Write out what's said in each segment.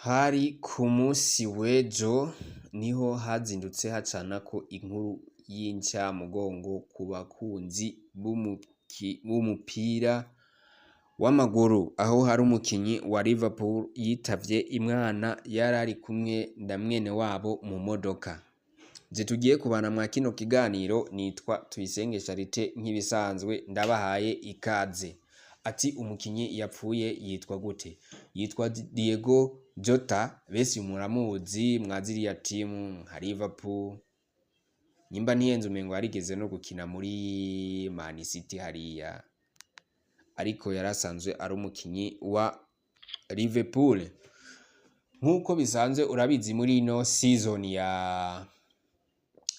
Hari ku musi w'ejo niho hazindutse hacanako inkuru y'incamugongo ku bakunzi b'umupira w'amaguru, aho hari umukinyi wa Liverpool yitavye Imana yarari kumwe na mwene wabo mu modoka. Je tugiye kubana mwa kino kiganiro nitwa Tuyisenge Charite, nk'ibisanzwe ndabahaye ikaze. Ati umukinyi yapfuye yitwa gute? Yitwa Diego Jota, besi muramuzi mwa ziriya timu nka Liverpool. Nyimba ntihenze, umengo yarigeze no gukina muri Man City hariya, ariko yarasanzwe ari umukinyi wa Liverpool. Nk'uko bisanzwe urabizi, muri ino season ya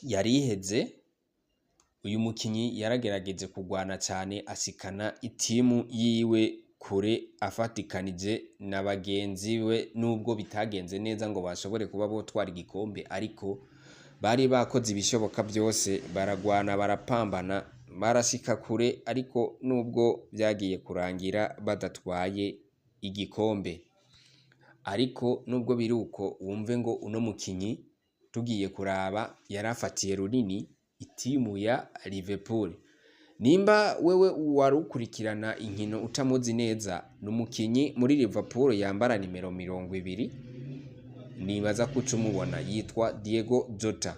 yari iheze, uyu mukinyi yaragerageje kugwana cane, ashikana itimu yiwe kure afatikanije na bagenzi we, nubwo bitagenze neza ngo bashobore kuba botwara igikombe, ariko bari bakoze ibishoboka byose, baragwana, barapambana, barashika kure, ariko nubwo vyagiye kurangira badatwaye igikombe. Ariko nubwo biri uko, wumve ngo uno mukinyi tugiye kuraba yarafatiye runini itimu ya Liverpool. Nimba wewe wari ukurikirana inkino utamuzi neza, ni umukinyi muri Liverpool yambara nimero 20, nibaza ko uca umubona, yitwa Diego Jota.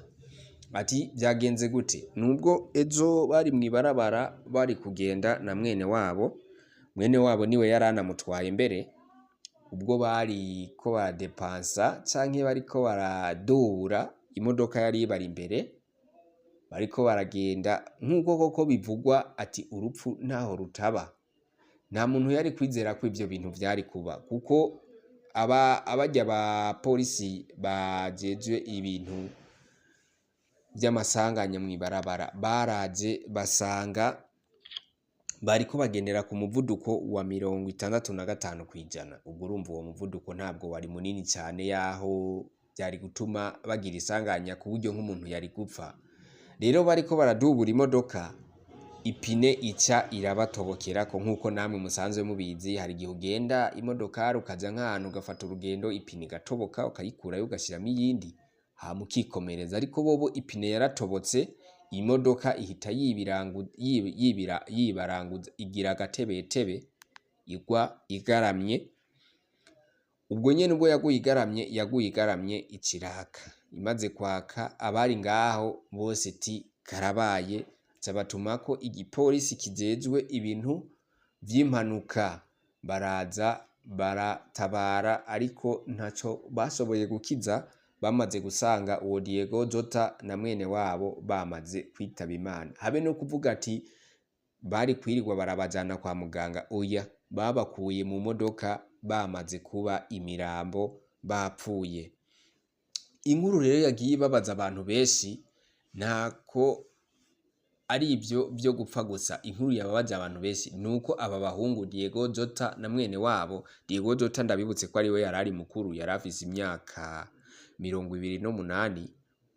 Ati vyagenze gute? Nubwo ejo bari mw'ibarabara, bari kugenda na mwene wabo, mwene wabo niwe yari anamutwaye mbere, ubwo bari ko baradepansa canke bariko baradubura, imodoka yari ibari imbere, bariko baragenda nk'uko koko bivugwa ati urupfu ntaho rutaba. Nta muntu yari kwizera ko ivyo bintu vyari kuba, kuko aba abarya ba polisi bajejwe ibintu vy'amasanganya mw'ibarabara baraje basanga bariko bagendera ku muvuduko wa 65%. Ubwo urumva uwo muvuduko ntabwo wari munini cane yaho vyari gutuma bagira isanganya ku buryo nk'umuntu yari gupfa. Rero bariko baradubura imodoka, ipine ica irabatobokerako. Nk'uko namwe musanzwe mubizi, hari igihe ugenda imodokari ukaja nk'ahantu ugafata urugendo, ipine igatoboka, ukayikurayo ugashiramwo iyindi, hama ukikomereza. Ariko bobo ipine yaratobotse, imodoka ihita yibira yibaranguza, igira agatebetebe, igwa igaramye. Ubwo nyene ubwo yaguye igaramye, yaguye igaramye, ica iraka. Imaze kwaka, abari ngaho bose ti karabaye, ca batumako igipolisi kijejwe ibintu vy'impanuka, baraza baratabara, ariko ntaco bashoboye gukiza, bamaze gusanga uwo Diego Jota na mwene wabo bamaze kwitaba Imana. Habe no kuvuga ati bari kwirirwa barabajana kwa muganga, oya, babakuye mu modoka bamaze kuba imirambo, bapfuye. Inkuru rero yagiye ibabaza abantu benshi ntako ari ivyo vyo gupfa gusa. Inkuru yababaje abantu benshi nuko aba bahungu Diego Jota na mwene wabo. Diego Jota, ndabibutse ko ariwe yarari mukuru, yari afise imyaka 28,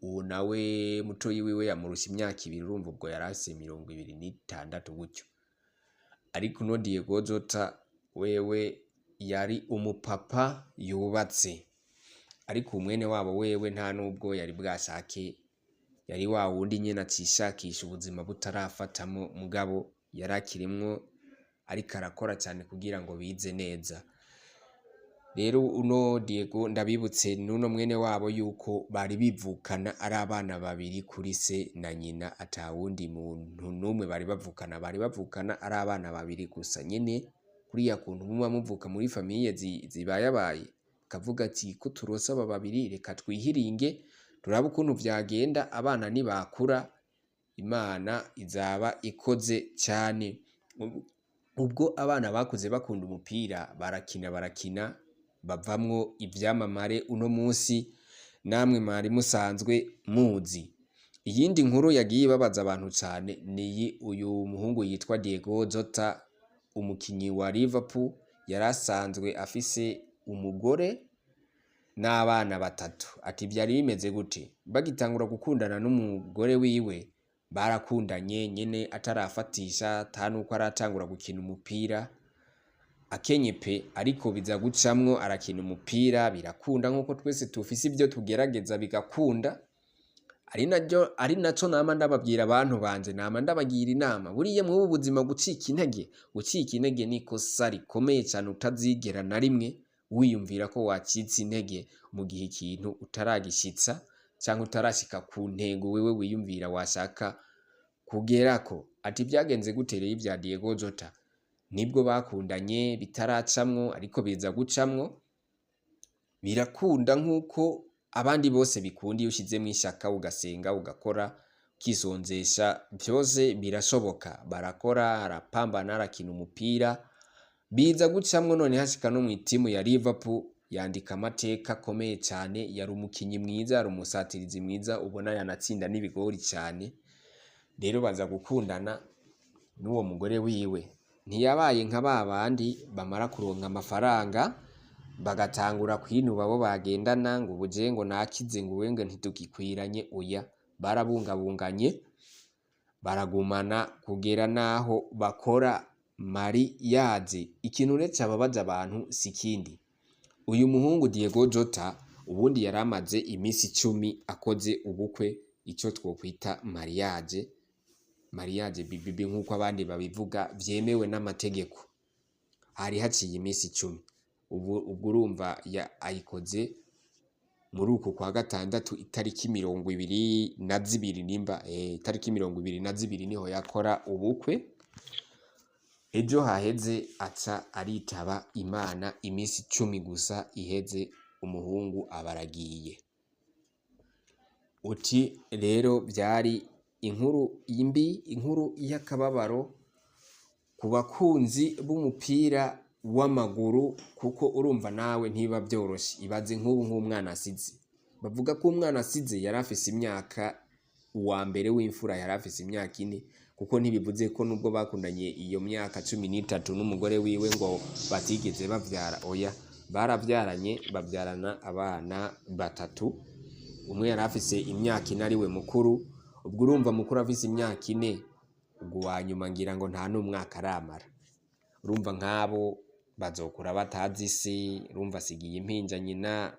uwo nawe mutoyi wiwe yamurusha imyaka 2, urumva ubwo yari afise 26 gutyo. Ariko uno Diego Jota wewe yari umupapa yubatse, ariko umwene wabo wewe nta nubwo yari bwashake, yari wa wundi nyene acishakisha ubuzima butarafatamo, mugabo yari akirimwo ariko arakora cyane kugira ngo bize neza. Rero uno Diego, ndabibutse n'uno mwene wabo yuko bari bivukana, ari abana babiri kuri se na nyina, atawundi muntu n'umwe bari bavukana, bari bavukana ari abana babiri gusa nyene. Kuriya kuntu muba muvuka muri famille zibayabaye, kavuga ati ko turose aba babiri, reka twihiringe turabe ukuntu vyagenda, abana nibakura Imana izaba ikoze cyane. Ubwo abana bakuze bakunda umupira, barakina, barakina, bavamwo ivyamamare uno munsi namwe mwari musanzwe muzi. Iyindi nkuru yagiye ibabaza abantu cane niyi: uyu muhungu yitwa Diego Jota, umukinyi wa Liverpool, yari asanzwe afise umugore n'abana batatu. Ati vyari bimeze gute? Bagitangura gukundana n'umugore wiwe, barakundanye nyene atarafatisha, ata nuko aratangura gukina umupira. Akenye pe, ariko biza gucamwo, arakina umupira birakunda, nkuko twese tufise ivyo tugerageza bigakunda. Ari naryo, ari naco nama ndababwira abantu banje, nama ndabagira inama. Buriya mw'ubu buzima gucika intege ni ikosa rikomeye cane. Utazigera na rimwe wiyumvira ko wacitse intege mu gihe ikintu utaragishitsa canke utarashika ku ntego wewe wiyumvira washaka kugerako. Ati vyagenze gute rero ivya Diego Jota? Nibwo bakundanye bitaracamwo, ariko biza gucamwo birakunda, nk'uko abandi bose bikunda. Iyo ushizemwo ishaka, ugasenga, ugakora, ukisonzesha, vyose birashoboka. Barakora, arapambana, arakina umupira, biza gucamwo. None hashika no mw'itimu ya Liverpool, yandika amateka akomeye cane. Yari umukinyi mwiza, yari umusatirizi mwiza, ubona yanatsinda n'ibigori cane. Rero baza gukundana n'uwo mugore wiwe. Ntiyabaye nka ba bandi bamara kuronka amafaranga bagatangura kwinuba abo bagendana, ngo ubu je ngo nakize, ngo uwe ngo ntitugikwiranye. Oya, barabungabunganye, baragumana kugera naho bakora mariage. Ikintu rero cababaza abantu si ikindi, uyu muhungu Diego Jota ubundi yari amaze imisi 10 akoze ubukwe, ico twokwita mariage BBB nk'uko abandi babivuga, vyemewe n'amategeko. Hari haciye imisi 10. Ubu ubwo urumva ayikoze muri uku kwa gatandatu, itariki 22, nimba itariki 22 niho yakora ubukwe. Ejo haheze aca aritaba Imana. Imisi 10 gusa iheze, umuhungu aba aragiye. Uti rero vyari inkuru mbi, inkuru y'akababaro ku bakunzi b'umupira w'amaguru, kuko urumva nawe ntibiba vyoroshe. Ibaze nk'ubu nk'umwana asize, bavuga ko umwana asize yari afise imyaka, uwa mbere w'imfura yari afise imyaka 4, kuko ntibivuze ko nubwo bakundanye iyo myaka 13 n'umugore wiwe ngo batigeze bavyara. Oya, baravyaranye, bavyarana abana batatu. Umwe yari afise imyaka 4, ariwe mukuru. Ubwo urumva mukuru afise imyaka 4, ubwo uwa nyuma ngira ngo nta n'umwaka aramara. Urumva nk'abo bazokura batazi isi. Urumva asigiye impinja nyina,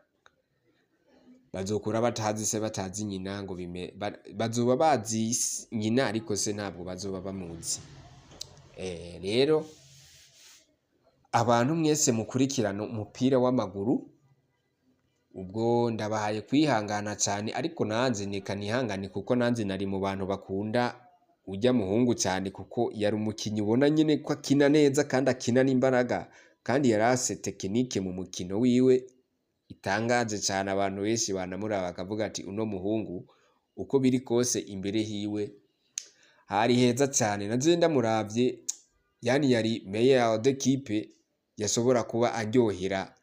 bazokura batazi se, batazi nyina, ngo bime bazoba bazi nyina, ariko se ntabwo bazoba bamuzi. Rero abantu mwese mukurikirana umupira w'amaguru, ubwo ndabahaye kwihangana cane, ariko nanje neka nihangane, kuko nanje nari mu bantu bakunda urya muhungu cane, kuko yari umukinyi ubona nyene ko akina neza kandi akina n'imbaraga, kandi yari afise technique mu mukino wiwe itangaje cane. Abantu benshi banamuraba bakavuga ati uno muhungu uko biri kose imbere hiwe hari heza cane. Naje ndamuravye, yani yari meilleur d'équipe, yashobora kuba aryohera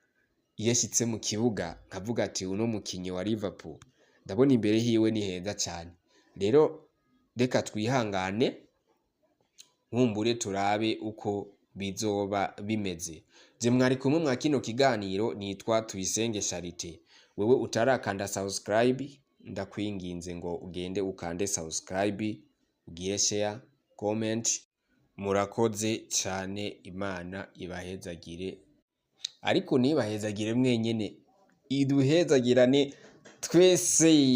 iyo ashitse mu kibuga, nkavuga ati uno mukinyi wa Liverpool ndabona imbere hiwe ni heza cane. Rero reka twihangane, nkumbure turabe uko bizoba bimeze. Je mwari kumwe mwa kino kiganiro, nitwa Tuyisenge Charite. Wewe utarakanda subscribe, ndakwinginze ngo ugende ukande subscribe, ugire share, comment. Murakoze cane, Imana ibahezagire, ariko ntibahezagire mwenyene, iduhezagirane twese.